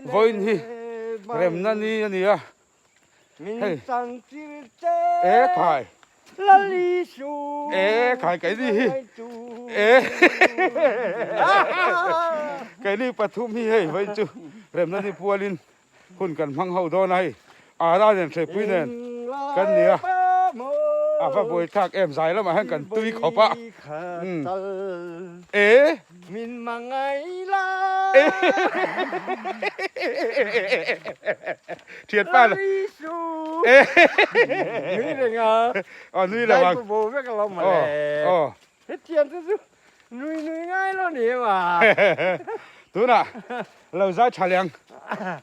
Vawiin hi remna ni a ni a. Hei e khai e khai keini hi e keini pathum hi hei vawiin chu remna ni pualin hun kan hmang ho dawn a hei Ara nen Hreipui nen kan ni a a va buai thlak em zai lamah hian kan tui khawp a e Min mangai la Thian pa la Nui reng a Aw nui lo ang Zai bo vek alo mawle Aw Hetiang te chu nui nui ngai lo ni em a. Tunah lo zai tha leh ang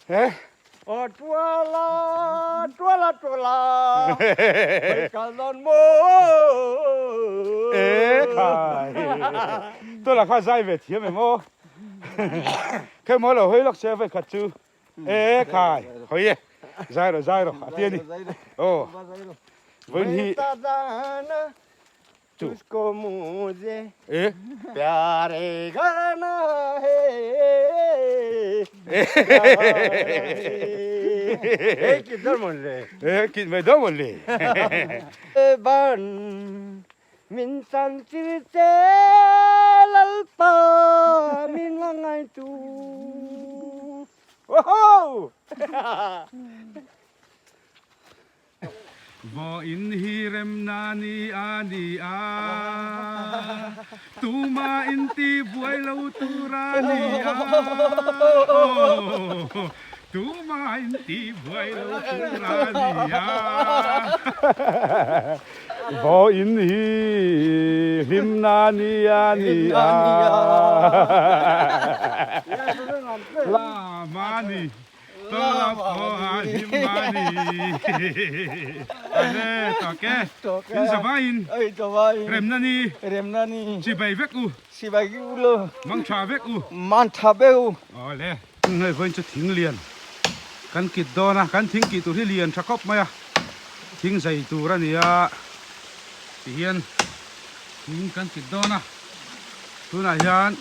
he. Aw tuala tuala tuala hei kal dawn maw. E khai tuala kha zai ve thiam em aw. Khe maw lo hawi lawk se vei khat chu e khai hawi e zai rawh zai rawh a ti a ni. Aw vawiin hi. Tu pyare gana he e ki dor mon le e ki mai dor mon le ban min chan chir che lalpa min ngai tu oh Vawiin hi remna ni a ni a, tuma inti buai lo tur a ni a, aw, tuma inti buai lo tur a ni a. Vawiin hi hlimna ni a ni a, lama ni. Chibai vek u Chibai vek u lo Mang tha vek u Mang tha vek u Awle Hei vawiin chu thing lian kan kit dawn a kan thing kih tur hi lian tha khawp mai a thing zai tur a ni a tihian thing kan kit dawn a tunah hian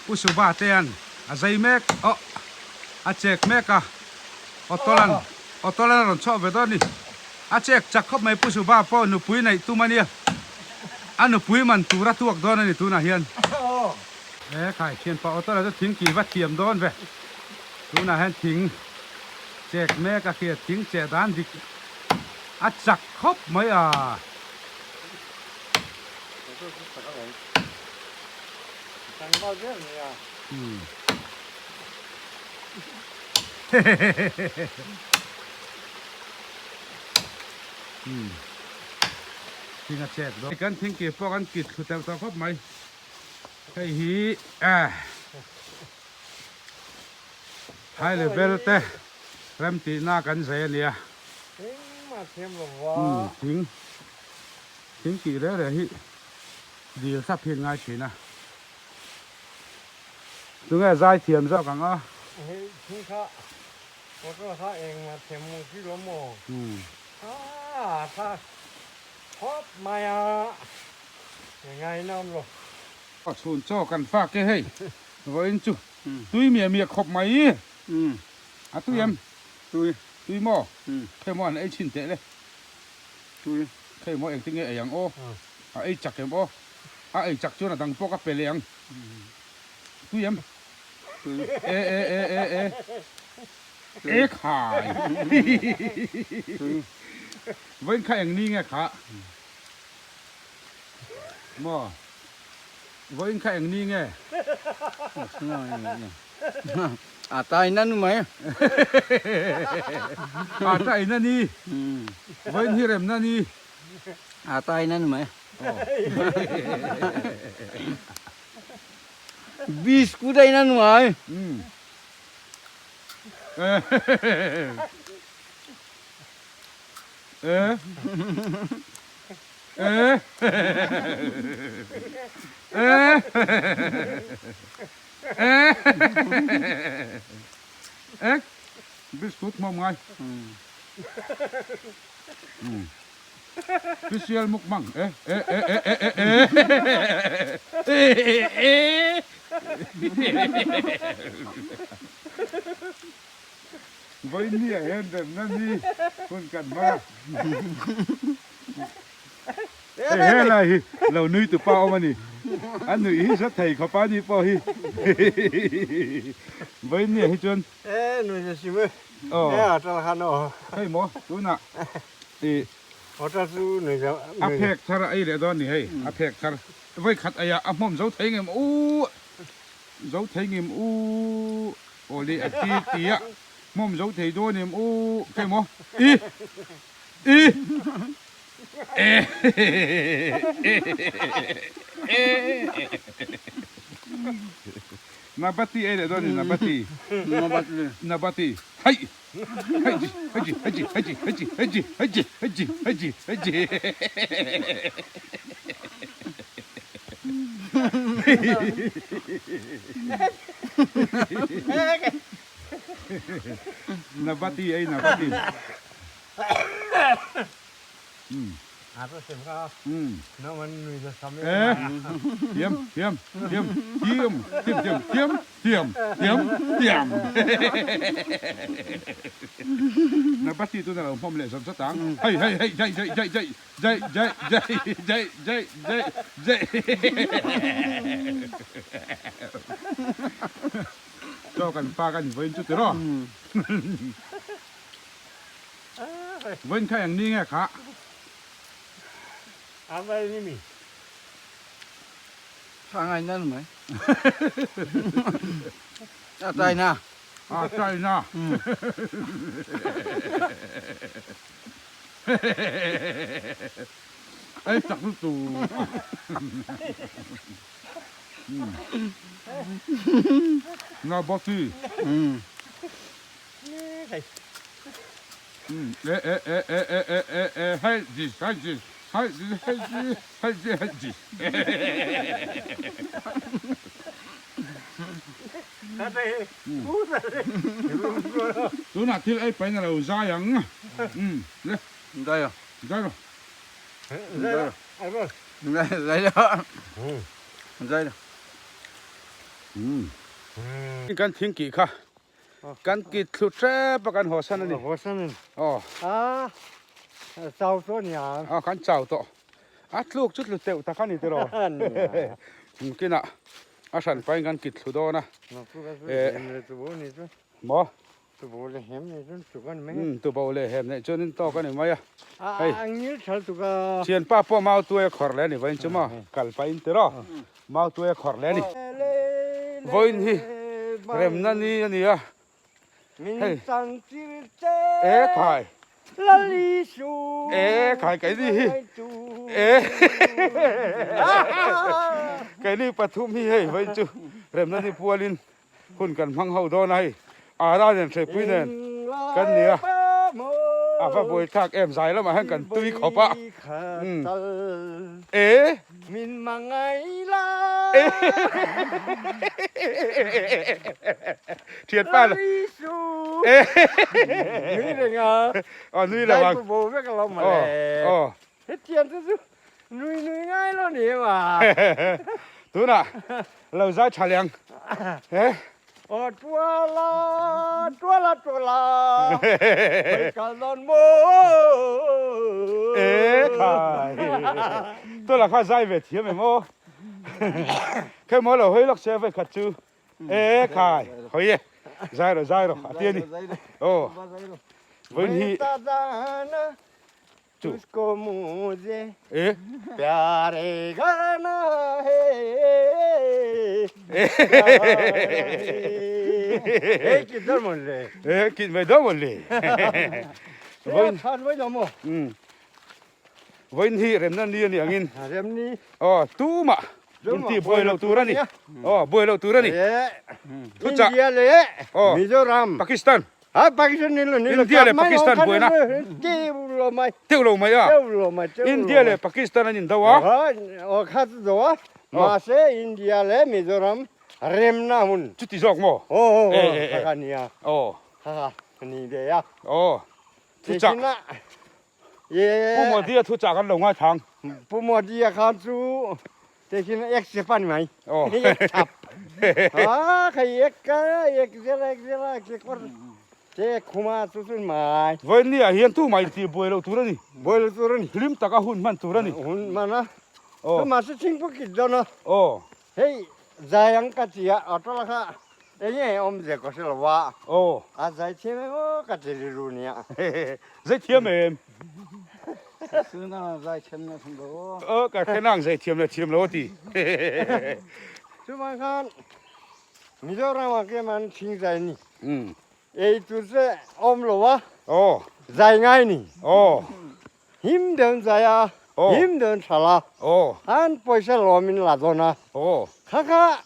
Pu Suba te an a zai mek aw a chek mek a Awtawlan Awtawlan a rawn chhuak ve dawn a ni a chek chak khawp mai Pu Suba pawh nupui neih tum a nia a nupui man tur a tuak dawn a ni tunah hian e khai thianpa Awtawla chu thing ki va thiam dawn ve tunah hian thing chek mek a khi thing cheh dan dik a chak khawp mai a. Thing a chet dawn. Kan thing kir pawh kan kit thlu teuh tawh khawp mai. Hei hi high level te rem tihna kan zai a nia. Thing thing kih reh reh hi dil thlap hi an ngai thin a. Tunge zai thiam zawk ang a? Hei thing kha motor kha engmah thiam mawng si lo maw? A tha khawp mai a, ngaina awm lo. A chhun chaw kan fak e hei, vawiin chu tui miah miah khawp mai. A tui em? Tui. Tui maw? Khei maw an ei chhin teh le. Tui. Khei maw engtin nge ei ang aw? A ei chak em aw? A ei chak chuan a dang pawh ka pe leh ang. Tui em? Tui. E e e e e. E khai. Tui. Vawiin kha eng ni nge kha? Maw? Vawiin kha eng ni nge? A tai na nu mai. A tai na ni. Vawiin hi rem na ni. A tai na nu mai. Biscuit ai na nu mai. Biscuit hmawm ngai. Special mukbang e e e e e e e e e Vawinia hian remna ni hun kan hmang a. Hei helai hi lo nui tu pa awm a ni. A nuih hi hre thei khawp a ni pawh hi. Vawinia hi chuan. E nui se sim e. Aw. E a tal khan aw. Hei maw tunah i. Hotel chu nui se. A phek thar a ei leh dawn ni hei. A phek thar. Vawikhat eiah a hmawm zo thei ngem u. Zo thei ngem u. Aw le a ti ti a. Hmawm zo thei dawn em u. Hei maw i. I. Nabati ei leh dawn ni Nabati. Nabati. Hai! Haiji haiji haiji haiji haiji haiji haiji haiji haiji haiji. Nabati ei Nabati. Thiam thiam thiam thiam thiam thiam thiam thiam thiam thiam Nabati tuna lo hmawm leh zawt zawt ang hei hei hei jai jai jai jai jai jai jai jai jai jai jai Chaw kan pa kan vawiin chu tiraw. Vawiin kha eng ni nge kha? A vai ni mi. Tha ngai nan mai. A tai na. A tai na. Ei chak lutuk. Na bossy. Tunah thil ei pahin a lo zai ang. Le. Zai lo. Zai lo. Zai lo. Zai lo. Kan thing kih kha. Kan kit thlu tep a kan haw san a ni. Haw san a ni. Aw. A chau tawh a ni ang. Aw kan chau tawh. A tluk chu tlu teuh tak a ni tiraw. Kinah a hran pahin kan kit thlu dawn a. Maw? Tubo leh hem nei chuan tuk a ni mai a. Umm tubo leh hem nei chuan in tawk a ni mai a. Hei. A ngil thal tuk a. Thianpa pawh mau tuai a khawrh leh a ni vawiin chu maw? Kal pahin tiraw? Mau tuai a khawrh leh a ni. Vawiin hi remna ni a ni a. Hei. E khai. E khai keini hi. E keini pathum hi hei vawiin chu remna ni pualin Hun kan hmang ho dawn a hei, Ara nen Hreipui nen kan ni a, a va buai thlak em, zai lamah hian kan tui khawp a, umm e thianpa e aw nui lo ang aw aw. Nui nui ngai lo ni ma. Tunah lo zai tha leh ang. He. Aw tuala tuala tuala Hei kal dawn maw. E khai. Tuala kha zai ve thiam em aw. Khe maw lo hawi lawk se vei khat chu. E khai. Hawi e. Zai rawh zai rawh a ti a ni. Aw. Vawiin hi. Chu. Tujhko mujhe E. pyare gana hai Hei kit dawn mawn le. E kit mai dawn mawn le. Vawiin than vawiin awm aw. Vawiin hi remna ni a ni angin. Remni. Aw tumah inti buai loh tur a ni. Aw buai loh tur a ni. Thuchah. India leh Mizoram. Pakistan. Ha Pakistan ni lo ni lo India leh Pakistan buaina teuh lo mai teuh lo mai a teuh lo mai teuh India leh Pakistan an indo a ha aw kha chu zo a mahse India leh Mizoram remna hun chuti zawk maw aw aw kha kha nia aw kha kha ni ve a aw thuchah Pu Modi a thu chah kan lo ngai thang. Pu Modi a khan chu Tehkhin ek chep a ni mai. Aw. Ek chap. A khai ek ka ek zel ek zel a ke kawr te ek khuma chu chu mai. Vawiin ah hian tumah in tih buai loh tur a ni. Buai loh tur a ni. Hlim taka hun hman tur a ni. Hun hman a. Aw. Mahse thingpui kit dawn a. Aw. Hei zai ang ka ti a auto la kha enge awm zia ka hre lo a. Aw. A zai thiam em aw ka ti rilru nia. Zai thiam em? Suna zai thiam na thung lo. Aw ka hre nang zai thiam le thiam lo a ti. Chuvang khan Mizoram ah ke man thing zai ni. Um. Ei tur che awm lo a. Aw. Zai ngai ni. Aw. Him dawn zai a. Aw. Him dawn tha la. Aw. An pawisa lawm in la dawn a. Aw. Kha kha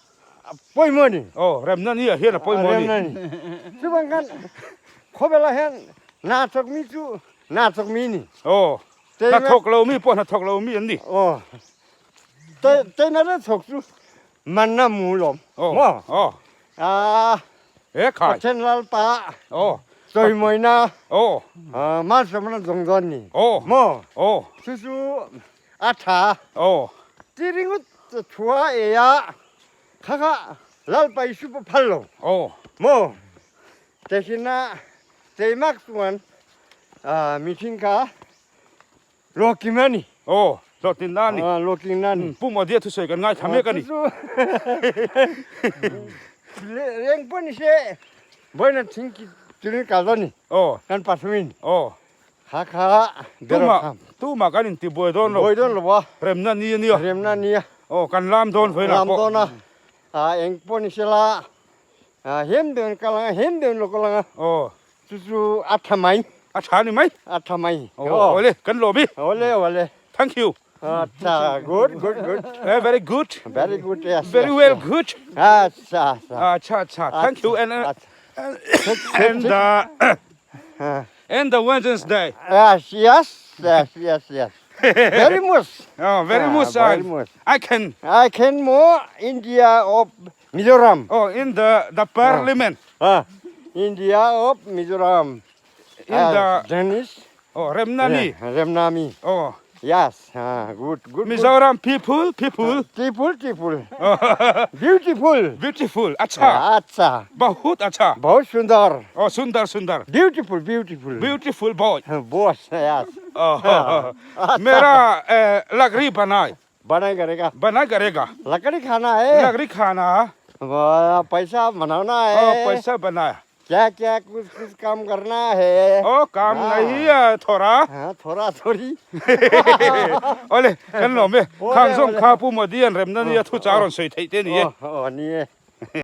pawimawh ni. Aw, remna ni ah hian a pawimawh ni. Remna ni. Chuvang khan khawvelah hian hna thawk mi chu hna thawk mi ni. Aw. Hna thawk lo mi pawh hna thawk lo mi an ni. Aw. Teina te thawk chu manna mu lawm. Aw. Maw? Aw. Ah. He khai. Pathian Lalpa. Aw. Chawimawina. Aw. Malsawmna zawng dawn ni. Aw. Maw? Aw. Chu chu a tha. Aw. Ti ringawt thua ei a, kha kha Lalpa Isu pawh phal lo. Aw. Maw? Tehina teimak chuan mihring kha Lawkin a ni. Aw, hlawhtlin na a ni. Aw, lawkin na a ni. Pu Modi a thusawi kan ngaithla mek a ni. Chu chu reng pawh ni se, vawiin thing ki turin kal dawn ni. Aw. Kan pathumin. Aw. Kha kha Tumah, tumah kan intibuai dawn lo. Buai dawn lo a. Remna ni a nia. Remna ni a. Aw, kan lam dawn vawiinah pawh. Lam dawn a. A eng pawh ni se la, hem deuhin kal ang a, hem deuhin lo kal ang a. Aw. Chu chu a tha mai. A tha ni mai. A tha mai. Aw, awle, kan lawm i. Awle, awle. Thank you. Acha, good, good, good. Eh, very good. Very good, yes. Very well, good. Acha, acha. Acha, acha. Thank you. And, uh, and, uh, and the Wednesday. Yes, yes, yes, yes, yes. Very much. Oh, very much. Very much. I can. I can more India of Mizoram. Oh, in the the parliament. Ah, India of Mizoram. In the Danish. Oh, Remnami. Remnami. Oh. Yes, ah, good, good. Mizoram people, people. People, people. Beautiful. Beautiful. Acha. Acha. Bahut acha. Bahut sundar. Oh, sundar, sundar. Beautiful, beautiful. Beautiful boy. Boss, yes. Oh, mera eh, lagri banai. Banai karega. Banai karega. Lakdi khana hai. Lakdi khana. पैसा बनाना है ओ पैसा बनाया क्या क्या कुछ कुछ काम करना है ओ काम नहीं है थोड़ा हाँ थोड़ा थोड़ी ole kan lo me khang zong kha pu modi an rem na ni a thu char on soi thei te ni e o ni e.